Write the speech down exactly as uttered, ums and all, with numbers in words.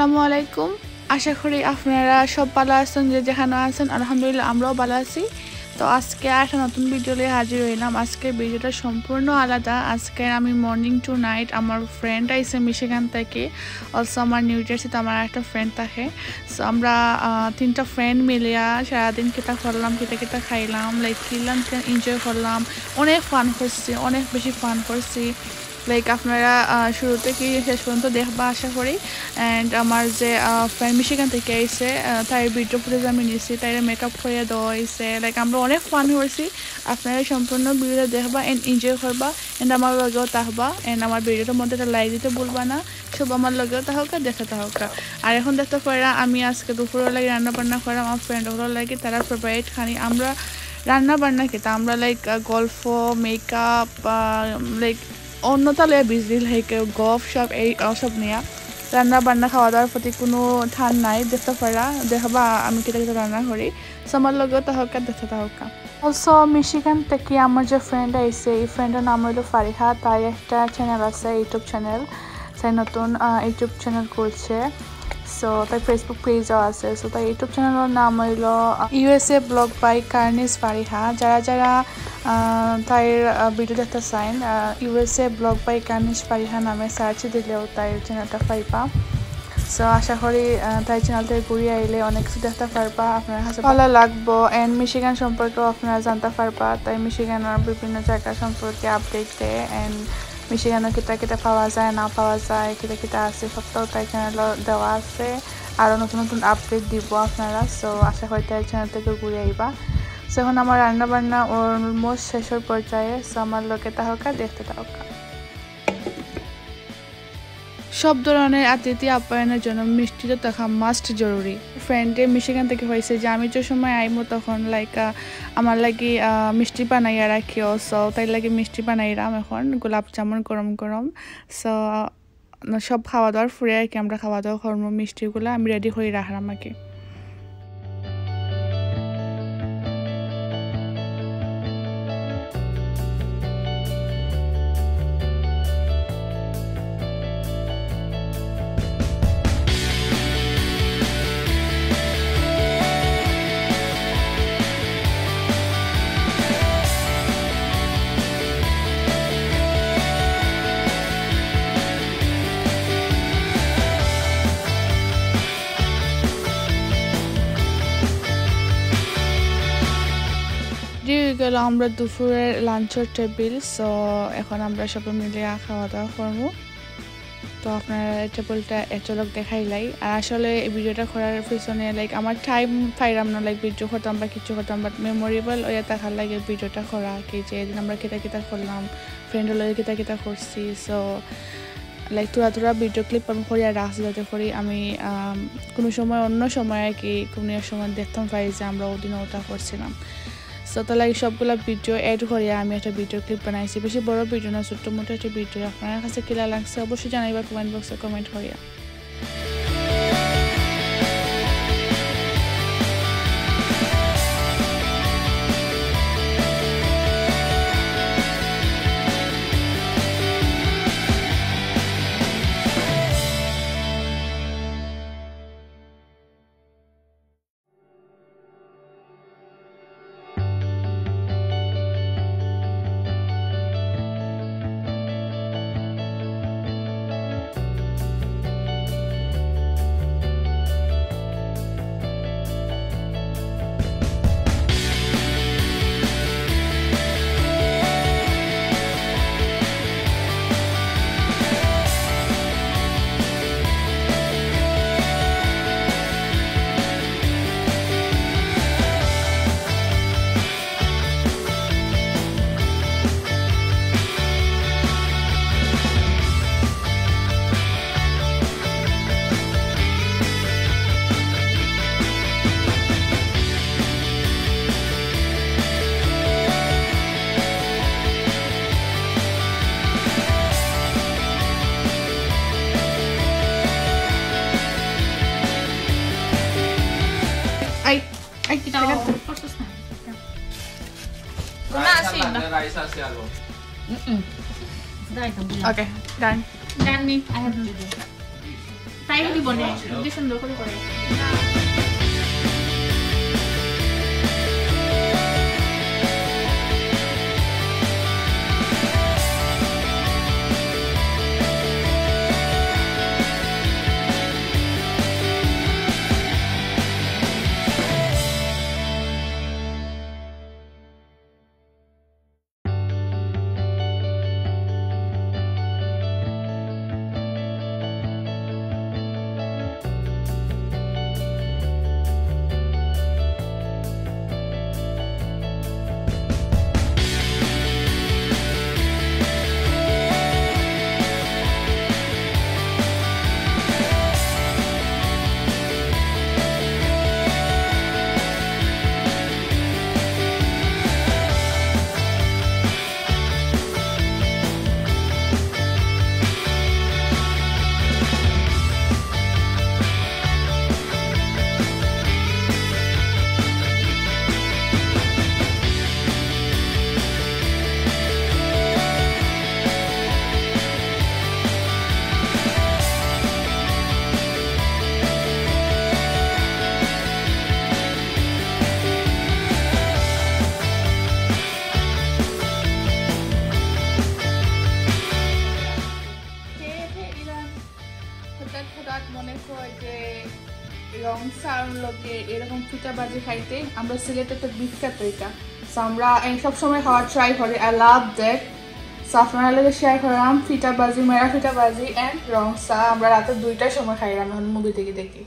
আসসালামু আলাইকুম। আশা করি আপনারা সব ভালা আছেন, যে যেখানো আছেন। আলহামদুলিল্লাহ, আমরাও ভালা আছি। তো আজকে আর একটা নতুন ভিডিও লইয়া হাজির অইলাম। আজকের ভিডিওটা সম্পূর্ণ আলাদা। আজকে আমি morning to night, আমার friend আইছে মিশিগান থাকি, also আমার নিউ জার্সিত আমার একটা friend থাকে। So আমরা, আহ, তিনটা friend মিলিয়া সারাদিন কিতা করলাম, কিতা কিতা খাইলাম, like কিলান কিলান enjoy করলাম, অনেক fun করছি, অনেক বেশি fun করছি। Like আপনারা, আহ, শুরু থাকি শেষ পর্যন্ত দেখবা আশা করি। And আমার যে, আহ, friend মিশিগান থাকি আইছে, আহ, তাইর ভিডিও footage আমি নিছি, তাইরে makeup করিয়া দেওয়া অইছে। Like আমরা অনেক fun করছি। আপনারা সম্পূর্ণ ভিডিওটা দেখবা and enjoy করবা and আমার লগেও থাকবা and আমার ভিডিওটার মধ্যে একটা like দিতে ভুলবা না। সব আমার লগেও থাকউক্কা, দেখতে থাকউক্কা। আর এখন দেখতে পাররা আমি আজকে দুপুরর লাগি রান্না বান্না করলাম আমার friend অকলর লাগি, তারার favourite খানি। আমরা রান্না বান্না কিতা, আমরা like, আহ, গল্প, makeup, আহ, like অন্যতা লইয়া busy, like, আহ, গপ সপ এই, আহ, সব নিয়া। রান্না বান্না খাওয়া দাওয়ার প্রতি কোনো টান নাই, দেখতে পাররা, দেখবা আমি কিতা কিতা রান্না করি। So আমার লগেও থাকউক্কা, দেখতে থাকউক্কা। Also মিশিগান থাকি আমার যে friend আইছে, এই friendর নাম অইলো ফারিহা। তাই একটা channel আছে, YouTube channel। তাই নতুন, আহ, YouTube channel খুলছে। So তাই Facebook pageও আছে। So তাই YouTube channelর নাম অইলো, আহ, USA Vlog by Karnish Fariha। যারা যারা, আহ, তাইর, আহ, ভিডিও দেখতে চাইন, আহ, USA Vlog by Karnish Fariha নামে search দিলেও তাইর channelটা পাইবা। So আশা করি, আহ, তাইর channel থাকি ঘুরি আইলে অনেক কিছু দেখতে পারবা, আপনার কাছে ভালা লাগবো। And মিশিগান সম্পর্কেও আপনারা জানতে পারবা, তাই মিশিগানর বিভিন্ন জায়গা সম্পর্কে update দেয়। And মিশিগানো কিতা কিতা পাওয়া যায়, না পাওয়া যায়, কিতা কিতা আছে, সবটাও তাইর channelও দেওয়া আছে। আরও নতুন নতুন update দিব আপনারা। So আশা করি তাইর channel থাকি ঘুরি আইবা। So এখন আমার রান্না বান্না almost শেষর পর্যায়ে। So আমার লগে থাকউক্কা, দেখতে থাকউক্কা। সব ধরনের অতিথি আপ্যায়নের জন্য মিষ্টি তো থাকা must জরুরি। Friendএ মিশিগান থাকি কইছে যে আমি যে সময় আইমু তখন, like, আহ, আমার লাগি, আহ, মিষ্টি বানাইয়া রাখিও। So তাইর লাগি মিষ্টি বানাইরাম এখন, গোলাপ জামুন গরম গরম। So, আহ, সব খাওয়া দাওয়ার পরে আর কি আমরা খাওয়া দাওয়া করমু, মিষ্টিগুলা আমি ready করি রাখরাম আর কি। Ready অই গেল আমরা দুপুরের lunchর table। So এখন আমরা সবে মিলিয়া খাওয়া দাওয়া করমু। তো আপনারা tableটা এত লোক দেখাইলাই। আর আসলে এই ভিডিওটা করার পিছনে, like, আমার time পাইরাম না, like, ভিডিও করতাম বা কিছু করতাম, but memorable অইয়া থাকার লাগি ভিডিওটা করা আর কি, যে এদিন আমরা কিতা কিতা করলাম, friendর লগে কিতা কিতা করছি। So, like, থুড়া থুড়া ভিডিও clip আমি করিয়া রাখছি, যাতে করি আমি, আম, কোনো সময়, অন্য সময় আর কি, কোনো এক সময় দেখতাম পারি যে আমরা ওদিন ওটা করছিলাম। So, তার লাগি সবগুলা ভিডিও add করিয়া আমি একটা ভিডিও clip বানাইছি। বেশি বড় ভিডিও না, ছোট্ট মোটো একটা ভিডিও। আপনার কাছে কিলা লাগছে অবশ্যই জানাইবা comment boxএ comment করিয়া। আই, আই, কিতা করছস না? রাইস আছে, রাইস আছে আলো। Mm-mm. Okay, done. Done me. I have to do. Time দিব নে, যে সুন্দর করে করে। হঠাৎ হঠাৎ মনে হয় যে রংসার লগে এরকম ফিটা বাজি খাইতে। আমরা সিলেটে তো বিখ্যাত এটা, তো আমরা এই সব সময় খাওয়ার ট্রাই করি। I love that. সো আপনারা লগে শেয়ার করলাম ফিটা বাজি, মেরা ফিটা বাজি অ্যান্ড রংসা। আমরা রাতে দুইটার সময় খাইলাম এখন মুভি দেখি দেখি।